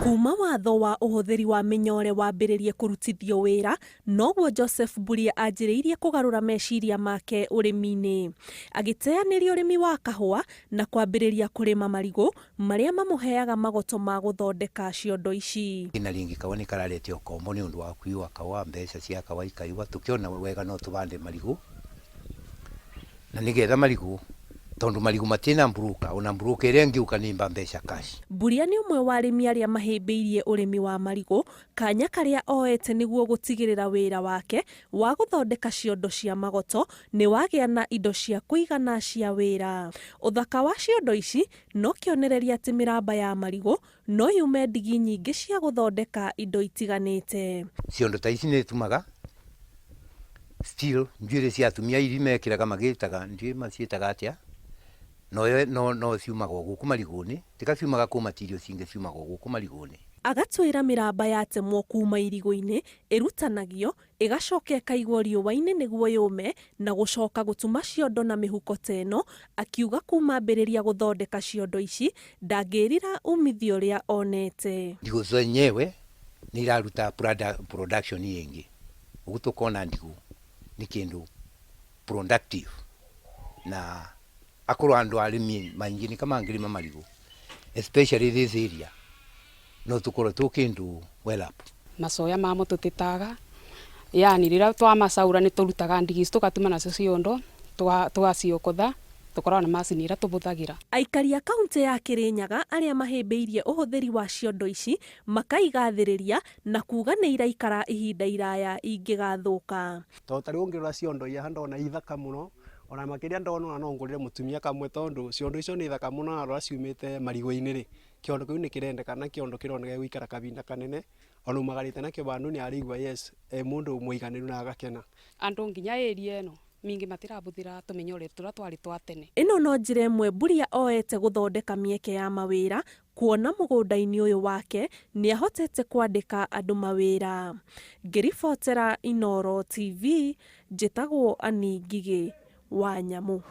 Kuma watho wa ũhũthĩri wa mĩnyore wambĩrĩrie kũrutithio wĩra, noguo Joseph Mburia anjĩrĩirie kũgarũra meciria make ũrĩmi-inĩ. Agĩteanĩria ũrĩmi wa kahũa na kwambĩrĩria kũrĩma marigũ marĩa mamũheaga magoto ma gũthondeka ciondo ici. Na ringi kawa nĩ kararete ũkombo nĩ ũndũ wa kuiwa kawa, mbeca cia kawa ikaiwa, tukiona wega no tũbande marigũ na nigetha marigũ, tondu marigũ matina mburuka, ona mburuka ĩrĩa ĩngĩũka nĩ mba mbeca cash. Mburia nĩ ũmwe wa arĩmi arĩa mahĩmbĩirie ũrĩmi wa marigũ, kanya karĩa oete nĩguo gũtigĩrĩra wĩra wake wa gũthondeka ciondo cia magoto nĩ wagĩa na indo cia kũigana cia wĩra. Ũthaka wa ciondo ici no kĩonereria atĩ mĩramba ya marigũ no yume ndigi nyingĩ cia gũthondeka indo itiganĩte. Ciondo ta ici nĩ itumaga still njuĩrĩ cia atumia iria mekĩraga magĩtaga ndiũĩ maciĩtaga atĩa, no no no ciumaga o gũkũ marigũ-inĩ, tiga ciumaga kũ material cingĩ ciumaga o gũkũ marigũ-inĩ. Agatwĩra mĩramba yatemwo kuma irigũ-inĩ ĩrutanagio ĩgacoka ĩkaigwo riũa-inĩ nĩguo yũme na gũcoka gũtuma ciondo na mĩhuko ta ĩno, akiuga kuma ambĩrĩria gũthondeka ciondo ici ndangĩrira umithio ũrĩa onete. Ndigũ zenyewe nĩ iraruta production ĩngĩ, ũguo tũkona ndigũ nĩ kĩndũ productive, na akorwo andũ arĩmi maingĩ nĩ kamangĩrĩma marigũ, especially this area, no tũkorwo tũ kĩndũ well up. Macoya mamo tũtĩtaga, yani rĩrĩa twamacaũra nĩ tũrutaga ndigi ici tũgatuma nacio ciondo, tũgaciokotha, tũkoragwo na macini ĩrĩa tũbũthagĩra. Aikari a kaunti ya Kirinyaga arĩa mahĩmbĩirie ũhũthĩri wa ciondo ici makaigathĩrĩria na kuga nĩ iraikara ihinda iraya ingĩgathũka. Tondũ ta rĩu ũngĩrora ciondo iria ndona ithaka mũno, ona makĩria ndona ona no ngũrĩre mũtumia kamwe, tondũ ciondo icio nĩ thaka mũno, na rora ciumĩte marigũ-inĩ rĩ, kĩondo kĩu nĩ kĩrendekana, kĩondo kĩroneka gĩgũikara kahinda kanene, ona umagarĩte nakĩo bandũ nĩ araigua yes e mũndũ mũiganĩru na agakena. Andũ nginya area ĩno mingĩ matirabũthĩra tũmĩnyore tũrĩa twarĩ twa tene. Ĩno no njĩra ĩmwe Mburia oete gũthondeka mĩeke ya mawĩra, kuona mũgũnda-inĩ ũyũ wake nĩ ahotete kwandĩka andũ mawĩra. Ngĩribotera Inooro TV, njĩtagwo Annie Ngigĩ wa Nyamũ.